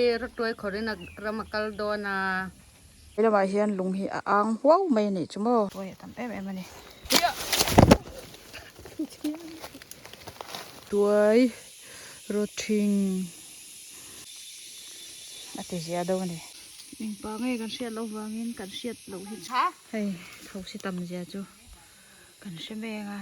Rawtuai khawrin a ram a kal dawn a. He lamah hian lung hi a ang huau mai a nih chu maw. Tuai a tam em em a ni. Tuai rawthing a ti zia deuh a ni. Engpa nge kan hriat loh vangin kan hriat loh hi chu hei thosi tam zia chu kan hre mek a.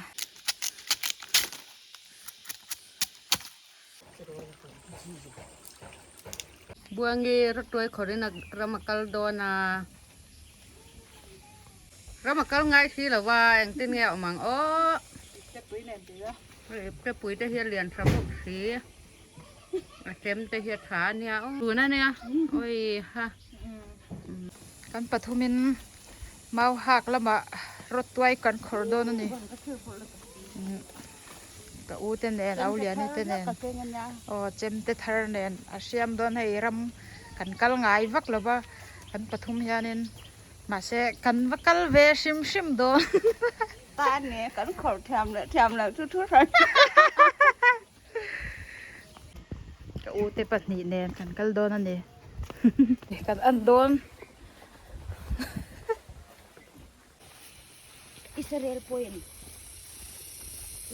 Buangi rawtuai khawrin a ram a kal dawn a, ram a kal ngai si lo va engtin nge a awm ang aw iptepui te hi a lian tha bawk si a chem te hi a tha a nia aw tun a nia awi ha. Kan pathumin mau hak lamah rawtuai kan khawrh dawn a ni. Ka u te nen au liani te nen aw chem te thar nen a hriam dawn hei ram kan kal ngai vak lo va kan pathum hianin mahse kan va kal ve hrim hrim dawn. Ta nge kan khawrh thiam leh thiam loh chu thu hran. Ka u te pahnih nen kan kal dawn a ni kan en dawn. Israel pawhin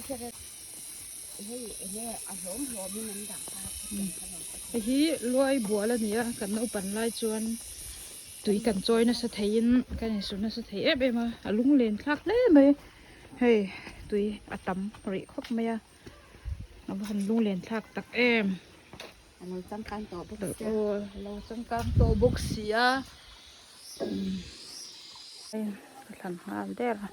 Israel hei enge a hlawm hlawmin an dah kha Hei hi luai bual a ni a kan naupan lai chuan tui kan chawi nasa theiin kan insûm nasa thei em em a a lunglen thlak hle mai hei tui a tam rih khawp mai a a va han lunglen thlak tak em. A lo changkang tawh bawk sia. Aw a lo changkang tawh bawk sia. Ka thlan nghal der a.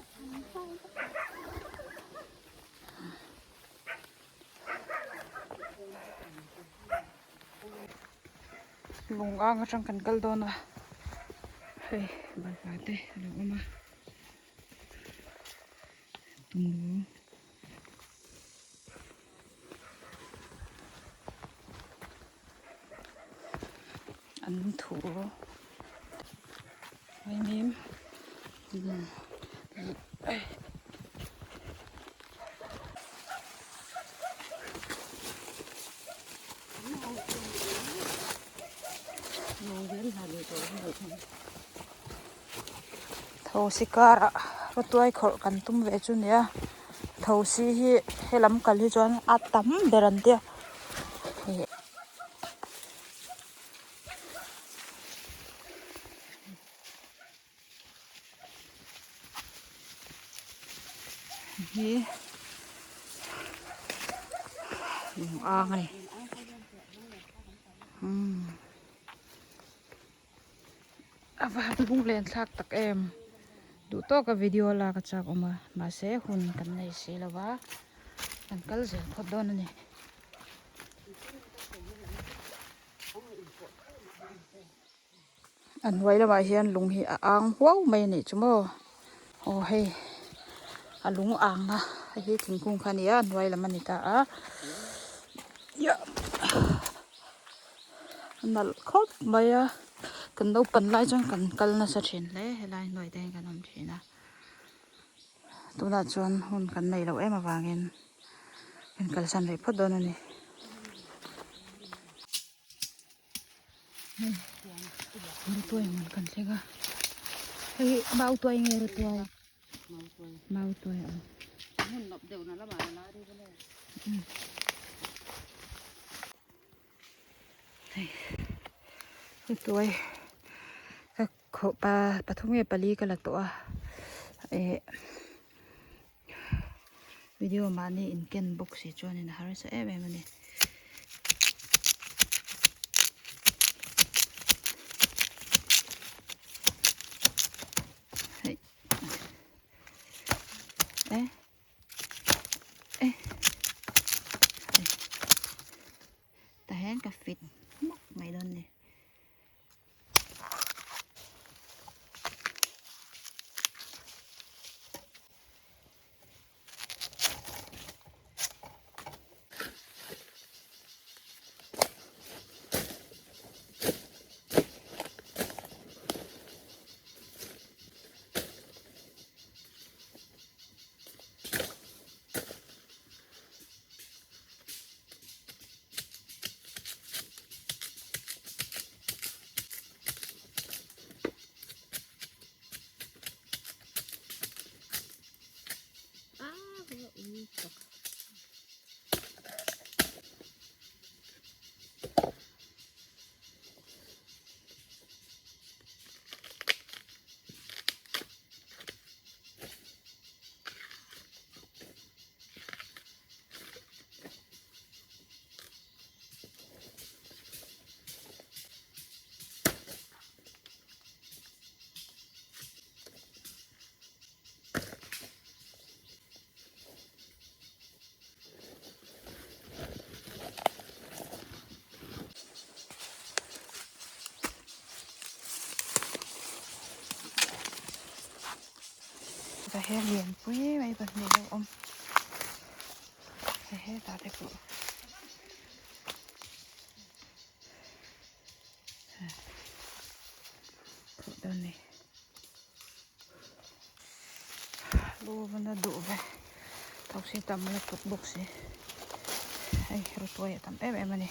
Lung ang atang kan kal dawn a. Hei balhla te a lo awm a. Tumlu. An thu vaimim Thosi karah rawtuai khawrh kan tum ve chu nia thosi hi helam kal hi chuan a tam ber an tia hi lung ang a ni umm. A va lunglen thlak tak em duh tawka video lak a chak awm a mahse hun kan nei si lo va kan kal zel phawt dawn a ni. A hnuai lamah hian lung hi a ang huau mai a nih chu maw aw hei a lung ang na hei hi thingkung kha a ni a a hnuai lam a ni ta a. A nalh khawp mai a kan naupan lai chuan kan kal nasa thin hle helai hnuai te hian kan awm thin a tunah chuan hun kan nei loh em avangin kan kalsan rih phawt dawn a ni. Hei rutuai hmun kan thleng a hei hi mautuai nge rutuai mautuai a Hei tuai ka khawh pa pathum nge pali ka la tawh a eh video mahni in ken bawk si chuanin a harsa em em a ni. Hei eh. Tah hian ka fit hmawk mai dawn a ni. Chutah hian lianpui mai pahnih a lo awm hei hetah te pawh khawh dawn a ni lu va na duh ve thosi tam lutuk bawk si hei rawtuai a tam em em a ni.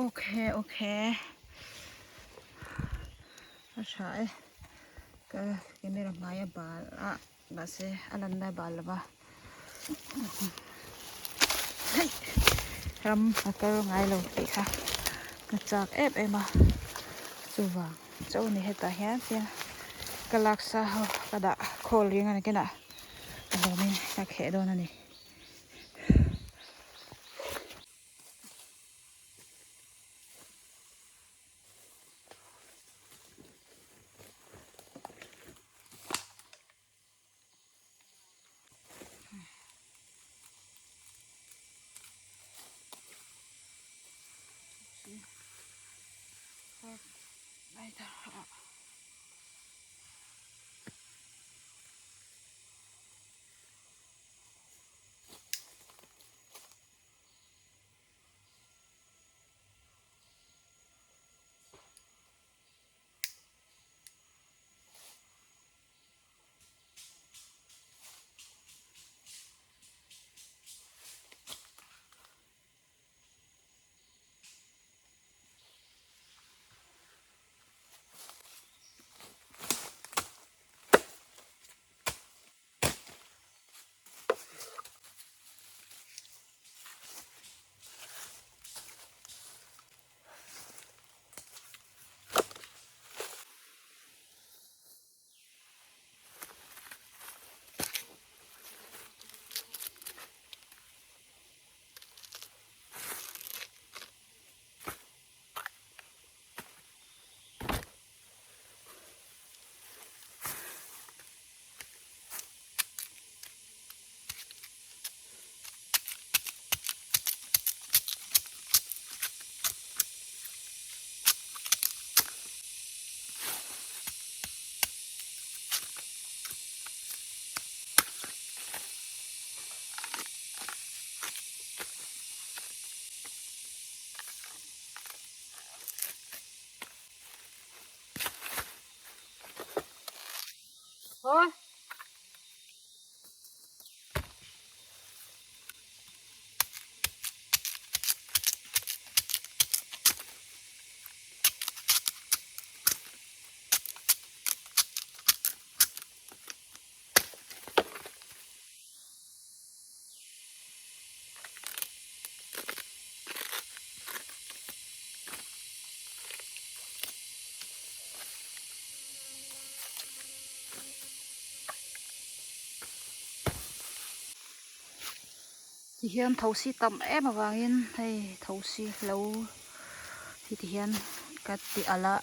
Okay okay a tha e ka camera hmai a bal a mahse a lanna a bal lova hei ram a kal ngai lo tih kha ka chak em em a chuvang chauh a ni hetah hian chian ka laksa ho ka dah khawl ring a ni kinah a lawmin ka kheh dawn a ni. Tihian thosi tam em avangin hei thosi lo hi tihian ka ti alh a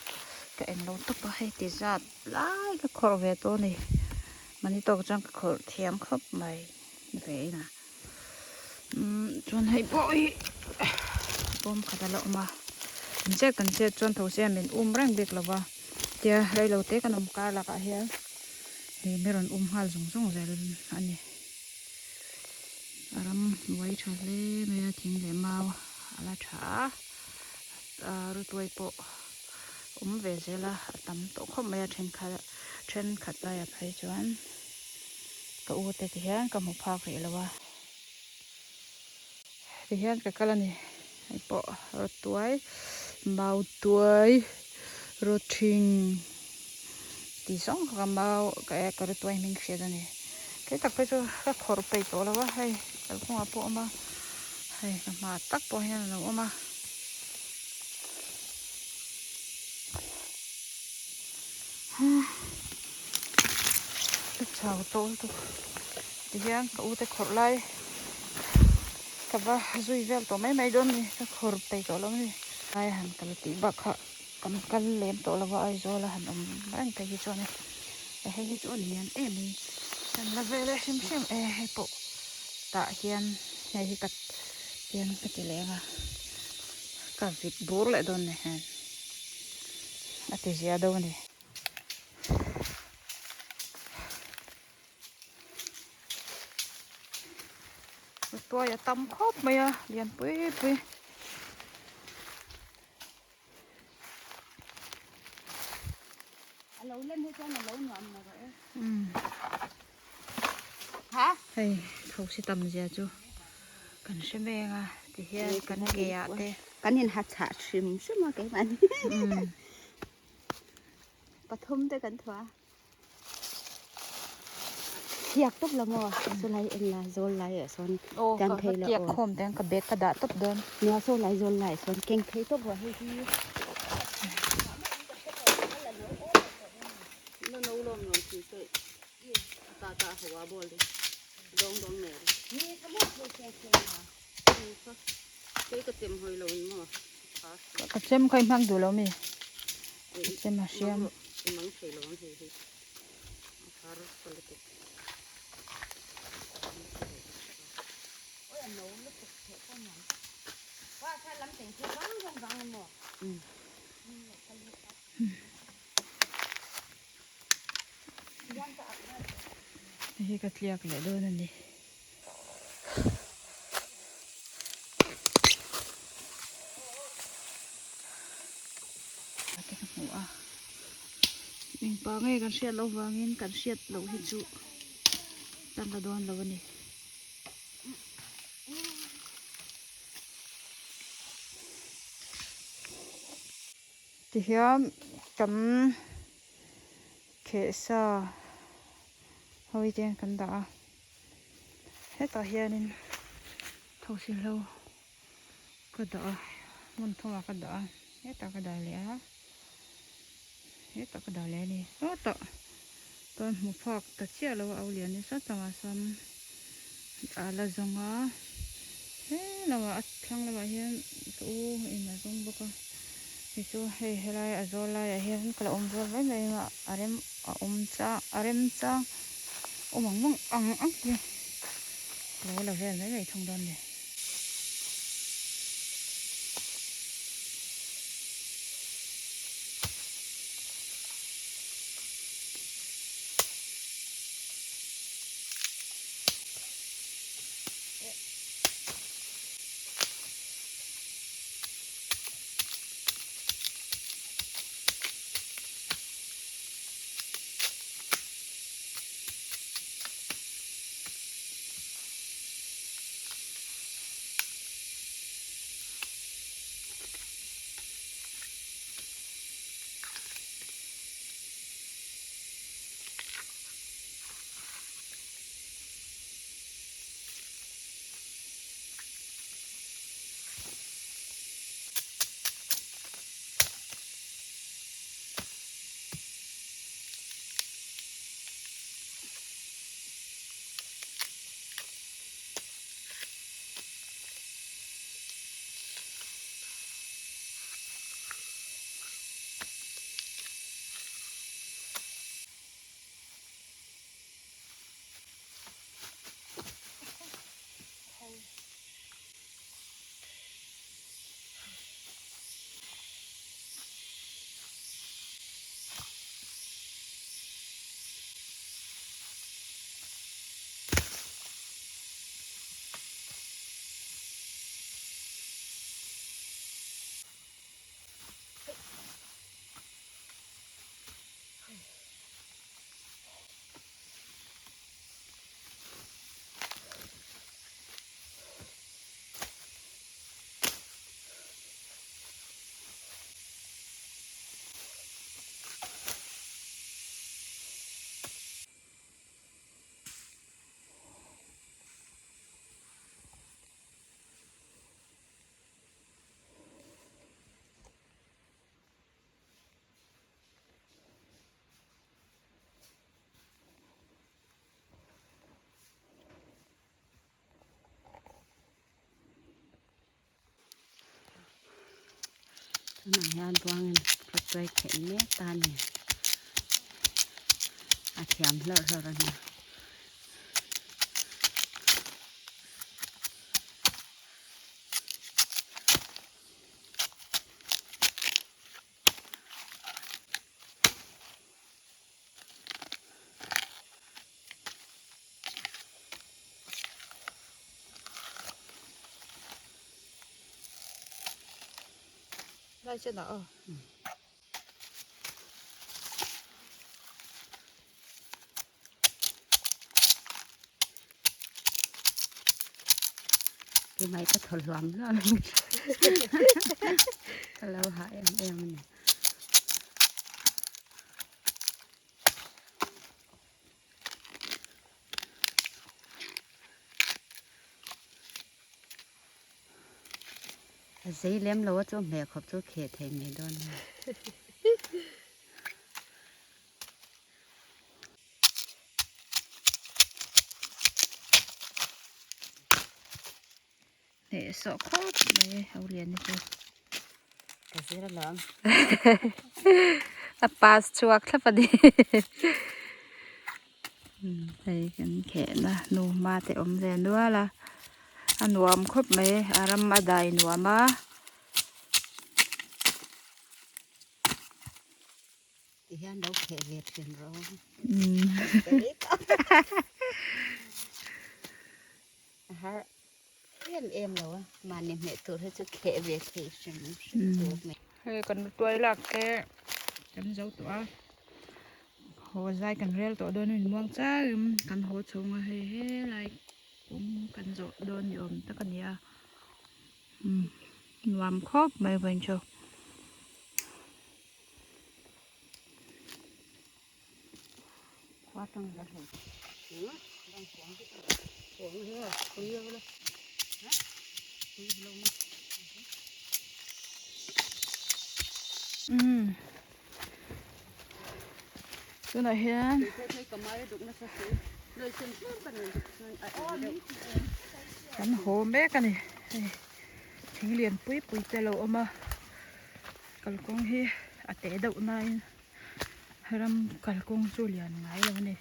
ka englo tawp a hei ti zat lai ka khawrh ve tawh a ni mahni tawk chuan ka khawrh thiam khawp mai ve in a umm chuan hei pawh hi bawm khat a la awm a kan chet kan chet chuan thosi a min um reng bik lo va tia reilo te kan awm kar lakah hian hei mi rawn um nghal zung zung zel a ni. A ram hnuai tha hle mai a thing leh mau a la tha a ah rutuai pawh awm ve zel a a tam tawh khawp mai a thenkhat thenkhat laiah phei chuan ka u te ti hian ka hmu phak rih lo a ti hian ka kal a ni hei pawh rutuai mau tuai rawthing tih zawng kha ka mau ka rutuai hming hriat a ni. Kei tak phei chu ka khawrh peih tawh lo a hei kalphungah pawh a awm a hei ka hma tak pawh hian a lo awm a. Ka chau tawh lutuk tihian ka u te khawrh lai ka va zui vel tawh mai mai dawn a ni ka khawrh peih tawh lo a ni. Lai han kal tih bak kha kan kal lem tawh lo a Aizawl a han awm reng phei hi chuan e hei hi chu a lian em mai kan la vel e hrim hrim e hei pawh tah hian hei hi ka hian ka ti leng a ka vit bur leh dawn ni hen. a ti zia deuh a ni. Tuai a tam khawp mai a lian pui pui. A lo len hi chuan a lo nuam lo rawh e. Ha? Hei thosi tam zia chu kan hre meng a ti hian kan ke ah te. Kan in ha chhah hrim hrim a keimahni. Pathum te kan thua. Thiak tawp la maw saw lai en la zawl lai ah sawn kan phei la aw khawm te ka bag ka dah tawp dawn nia saw lai zawl lai ah sawn keng phei tawp rawh hei hi ka chem kha i hmang duh lo mi. Chem a hriam. Hei hi ka tliak leh dawn a ni. Te ka hmu a engpa nge kan hriat loh vangin kan hriat loh hi chu tan la dawn lo a ni. Tihian kan khehsa hawi te kan dah a. Hetah hianin thawhsilhlo ka dah a hmun thumah ka dah a hetah ka dah leh a hetah ka dah leh a ni sawtah chuan hmu phak ta chiah lo a au lian nasa tamah sawn a la zawng a he lamah a thlang lamah hian ka u in a zawng bawk a hei chu hei helai a zawl laiah hian ka la awm vel mai mai a a rem a awm chang a rem chang. Awm ang ang ang ang hi ka lo la vel mai mai thung dawn ni. Tunah hian buangin rawtuai theih mek ta a ni. A thiam hlawrh hlawrh a ni. Lai chenah aw. Ti mai ka thaw hluam hluam a ni. Ka lo hah em em a ni. A zei lem lo a chu hmeh khawp chu kheh thei mai dawn a ni. Hneh sawh khawp mai ho lian hi chu. Ka zir alawm. A pass chhuak thlap a ni. Hei kan khehna nu hma te awm ve nual a. A nuam khawp mai a ram a dai nuam a. Ti hian lo kheh ve thin rawh. A har em em lo a, mahni hmeh tur hi chu kheh ve thei hrim hrim tur mai. Hei kan tuai lak te kan zo tawh a, haw zai kan rel tawh dawn a in muang changin kan haw chhung a hei helai kawng kan zawh dawn ni awm tak a ni a, nuam khawp mai vawiin chu. Tunah hian kan haw mek a ni hei thing lian pui pui te a lo awm a. Kalkawng hi a teh deuh nain ram kalkawng chu lian ngai lo a ni.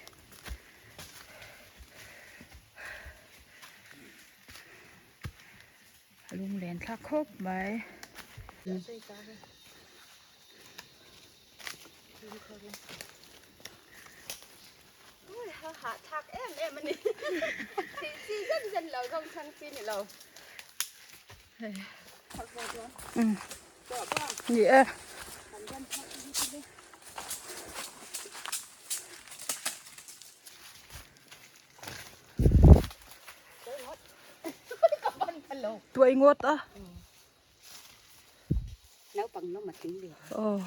A lunglen thlak khawp mai. Ni e. Tuai ngawt a. Aw.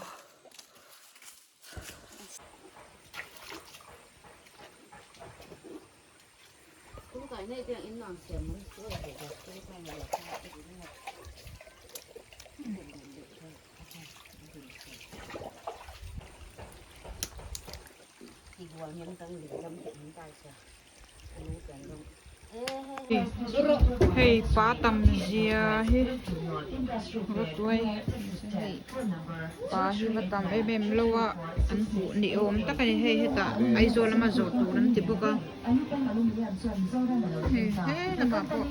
Hei pa tam zia hi va tuai pa hi va tam em em lo a an hmuh ni awm tak a ni hei hetah Aizawl lama zawh tur an ti bawk a hei he lamah pawh.